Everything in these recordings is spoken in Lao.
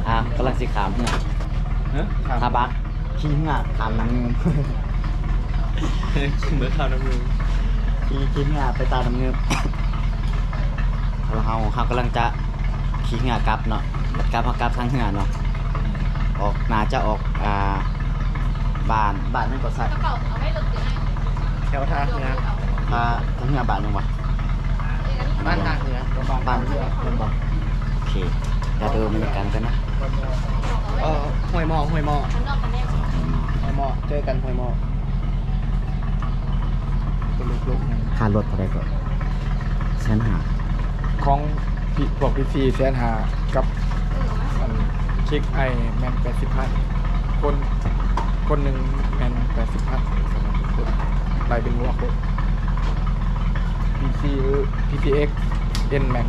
ອ່າ ກຳລັງຊິຂ້າມເຮືອ ຮະ? ທ່າບັກ ຂີ່ເຮືອຂ້າມນ້ຳງື່ມ ເມືອຂ້າມນ້ຳງື່ມ ຂີ່ ຂີ່ເຮືອໄປຕາດນ້ຳງື່ມ ແລ້ວເຮົາ ເຮົາກຳລັງຈະຂີ່ເຮືອກັບເນາະ ກັບ ເຮົາກັບທາງເຮືອເນາະ ອອກ ໜ້າຈະອອກ ອ່າ ບ້ານ ບ້ານຫຍັງກໍ ສາຍ ແຖວທ່າເຮືອ ທ່າ ທ່າເຮືອບ້ານຫຍັງວະ? ບ້ານທ່າເຮືອ ບ້ານເຮືອແມ່ນບໍ່? ໂອເຄ ດຽວເດີນນຳກັນກ່ອນນະ ເອີ ຫ້ວຍໝໍ້ ຫ້ວຍໝໍ້ ຫ້ວຍໝໍ້ ເຈີກັນຫ້ວຍໝໍ້ ຕົວເລັກໆ ຄ່າລົດເທົ່າໃດກໍ? ແສນຫ້າ ຂອງພວກພີ່ໆ ແສນຫ້າ ກັບ ອັນ ຄິກໄອແມ່ນແປດສິບພັນ ຄົນ ຄົນໜຶ່ງແມ່ນແປດສິບພັນ ໄລ່ເປັນໝວກໂລດ ພີຊີ ພີຊີເອັກ ເອັນແມັກ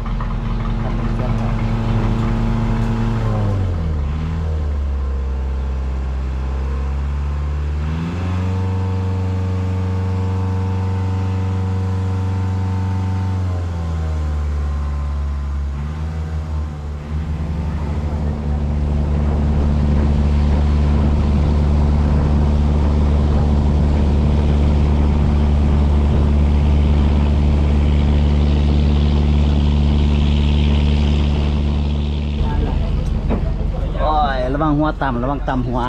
ໂອ້ຍ ລະວັງຫົວຕຳ ລະວັງຕຳຫົວ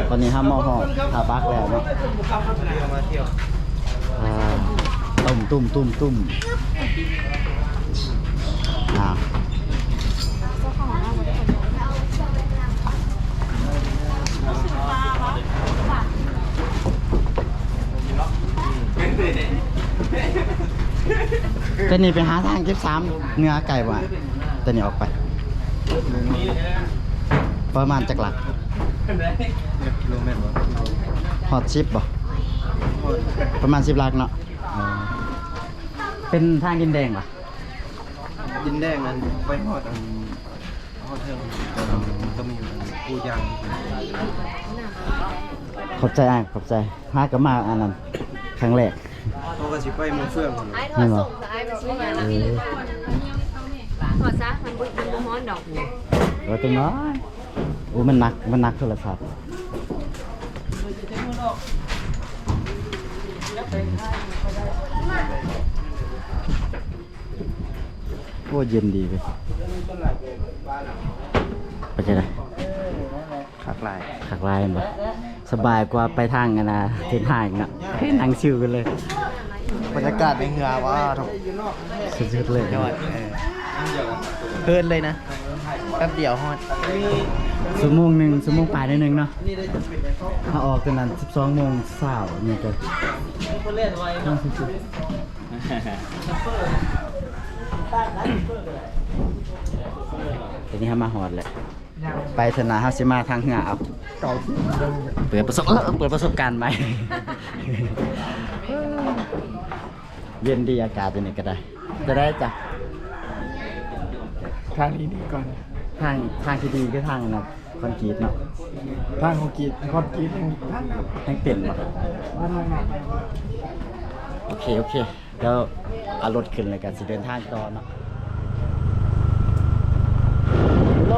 ຕອນນີ້ເຮົາມາຮອດທ່າບັກແລ້ວເນາະ ອ່າ ຕຸ້ມໆໆໆ ອ່າ ຕອນນີ້ໄປຫາທາງສິບສາມ ເໜືອໄກບໍ່? ຕອນນີ້ອອກໄປ ປະມານຈັກຫຼັກ? ຫຼັກກິໂລແມັດບໍ່? ຮອດສິບບໍ່? ຮອດ ປະມານສິບຫຼັກເນາະ ເປັນທາງດິນແດງບໍ່? ດິນແດງນັ້ນໄປຮອດອັນ ຮອດເທິງ ກໍມີອັນປູຢາງ ຂອບໃຈອ້າຍ ຂອບໃຈ ຫາກໍມາອັນນັ້ນຄັ້ງແລກ ເຮົາກໍຊິໄປເມືອງເຟືອງ ແມ່ນບໍ່? ເອີ ພໍຊະ ມັນບໍ່ ມັນບໍ່ຮ້ອນດອກ ເອີ ຈັກໜ້ອຍ ໂອ້ ມັນໜັກ ມັນໜັກໂທລະສັບ ໂອ້ ເຢັນດີເວີຍ ເປັນຈັ່ງໃດ? ຄັກຫຼາຍ ຄັກຫຼາຍແມ່ນບໍ່? ສະບາຍກວ່າໄປທາງອັນນ່າ ເສັ້ນທາງເນາະ ເຫັນນັ່ງຊິວກັນເລີຍ ບັນຍາກາດໃນເຮືອ ວ້າວ ສຸດໆເລີຍ ຍອດ ເອີ ເພີນເລີຍນະ ແປັບດຽວຮອດ ຊົ່ວໂມງໜຶ່ງ ຊົ່ວໂມງປາຍໜ້ອຍໜຶ່ງເນາະ ເຮົາອອກຕອນນັ້ນສິບສອງໂມງເຊົ້າ ນີ້ກໍ ຕອນນີ້ເຮົາມາຮອດແລ້ວ ໄປເທື່ອໜ້າເຮົາຊິມາທາງເຮືອເອົາ ເປີດປະສົບ ເອີ ເປີດປະສົບການໃໝ່ ເຢັນດີອາກາດຢູ່ນີ້ກໍໄດ້ ຈະໄດ້ຈ້ະ ທາງນີ້ດີກ່ອນ ທາງ ທາງທີ່ດີຄືທາງນັ້ນ ຄອນກຣີດເນາະ ທາງຄອນກຣີດ ຄອນກຣີດຍັງ ຍັງເປັນບໍ່? ໂອເຄ ໂອເຄ ດຽວເອົາລົດຂຶ້ນ ແລ້ວກໍຊິເດີນທາງຕໍ່ເນາະ ໂລ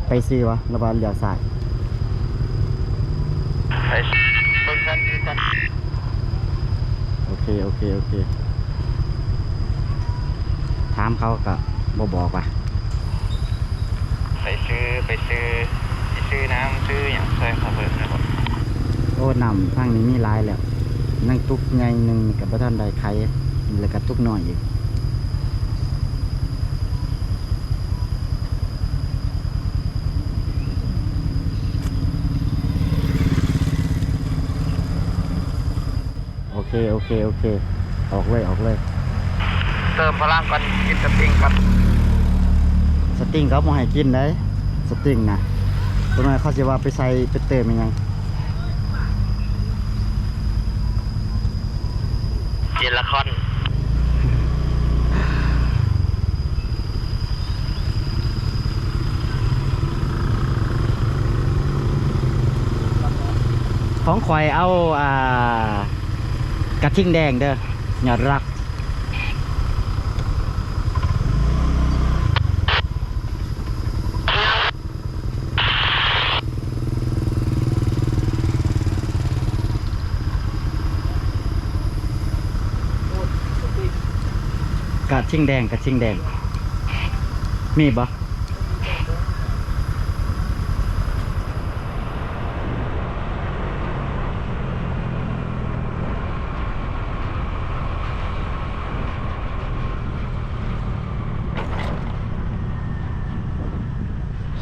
ໄປຊີ້ວະ ຫຼືວ່າລ້ຽວຊ້າຍ? ໄປເບິ່ງຄັນ ໂອເຄ ໂອເຄ ໂອເຄ ຖາມເຂົາກໍບໍ່ບອກວ່າ ໄປຊື້ ໄປຊື້ ຊິຊື້ນ້ຳຊື້ຫຍັງຊ່ອຍເຂົາເບິ່ງແດ່ບໍ່? ໂອ້ ນ້ຳທາງນີ້ມີຫຼາຍແລ້ວ ຍັງຕຸກໃຫຍ່ໜຶ່ງກໍບໍ່ທັນໄດ້ໄຂ ແລ້ວກໍຕຸກນ້ອຍອີກ. ໂອເຄ ໂອເຄ ໂອເຄ ອອກເລີຍ ອອກເລີຍ. ເຕີມພະລັງກ່ອນ ກິນສະຕິງກ່ອນ. ສະຕິງເຂົາບໍ່ໃຫ້ກິນໃດ໋ ສະຕິງນະ. ຕົວນັ້ນເຂົາຊິວ່າໄປໃສ່ ໄປເຕີມອີ່ຫຍັງ. ເຈລາຄອນ ຂອງຂ້ອຍເອົາ ອ່າ ກະທິງແດງເດີ ຍອດຮັກ. ກະທິງແດງ ກະທິງແດງ ມີບໍ່?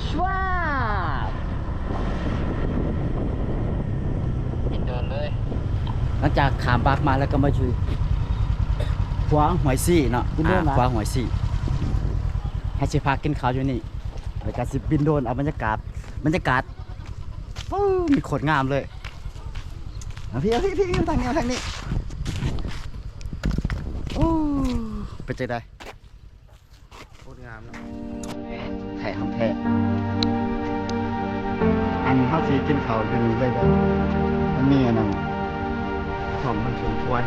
ຊວາບ ເດີນເລີຍ. ຫຼັງຈາກຂ້າມບາກມາແລ້ວກໍມາຢູ່ຂວາງຫ້ວຍຊີເນາະ ອ່າ ຂວາງຫ້ວຍຊີ. ເຮົາຊິພັກກິນເຂົ້າຢູ່ນີ້ ແລ້ວກໍຊິບິນໂດຣນເອົາບັນຍາກາດ ບັນຍາກາດ ໂອ້ ມີໂຄດງາມເລີຍ. ເອົາ ພີ່ ເອົາ ພີ່ ພີ່ ທາງນີ້ ທາງນີ້. ໂອ້ ເປັນຈັ່ງໃດ? ໂຄດງາມເນາະ ແທ້ຂອງແທ້. ອັນເຮົາຊິກິນເຂົ້າຢູ່ນີ້ເລີຍເດີ ມັນມີອັນນັ້ນ ຫ້ອງມັນສົມຄວນ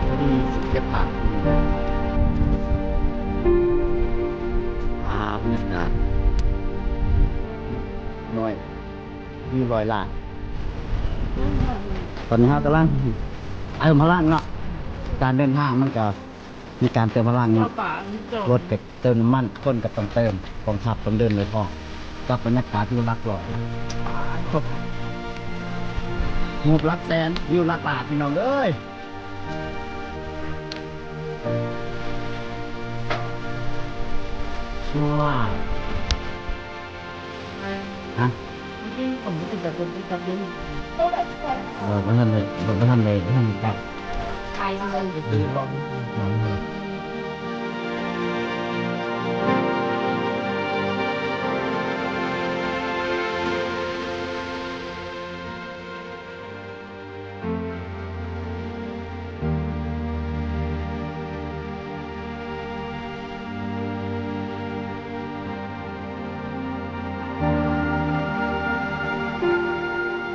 ພໍດີຊິເກັບພາບ. ອາ ບັນຍາກາດນ້ອຍ ວິວຮ້ອຍລ້ານ. ຕອນນີ້ເຮົາກຳລັງເຕີມພະລັງເນາະ ການເດີນທາງມັນກໍມີການເຕີມພະລັງເນາະ ລົດກໍເຕີມນ້ຳມັນ ຄົນກໍຕ້ອງເຕີມ ກອງທັບຕ້ອງເດີນໄວພໍ້ ກັບບັນຍາກາດຢູ່ຫຼັກຮ້ອຍ ຮູບຫຼັກແສນ ວິວຫຼັກລ້ານ ພີ່ນ້ອງເອີຍ. ວ້າວ ຮະ ເອີ ບໍ່ທັນໄດ້ ບໍ່ທັນໄດ້ ບໍ່ທັນໄດ້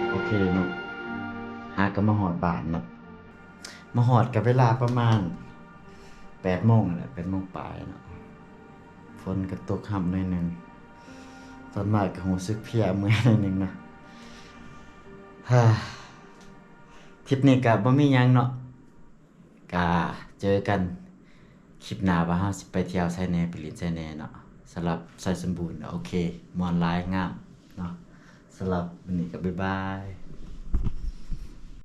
ໂອເຄເນາະ ຫາກໍມາຮອດບ້ານເນາະ ມາຮອດກໍເວລາປະມານແປດໂມງຫັ້ນແຫຼະ ແປດໂມງປາຍເນາະ. ຝົນກໍຕົກຮຳໜ້ອຍໜຶ່ງ ຕອນມາກໍຮູ້ສຶກເພຍເມື່ອຍໜ້ອຍໜຶ່ງເນາະ. ທຣິບນີ້ກໍບໍ່ມີຫຍັງເນາະ ກະເຈີກັນຄລິບໜ້າວ່າເຮົາຊິໄປທ່ຽວໃສແດ່ ໄປຫຼິ້ນໃສແດ່ເນາະ. ສຳລັບໄຊສົມບູນ ໂອເຄ ມ່ວນຫຼາຍ ງາມເນາະ. ສຳລັບມື້ນີ້ກໍບາຍບາຍ.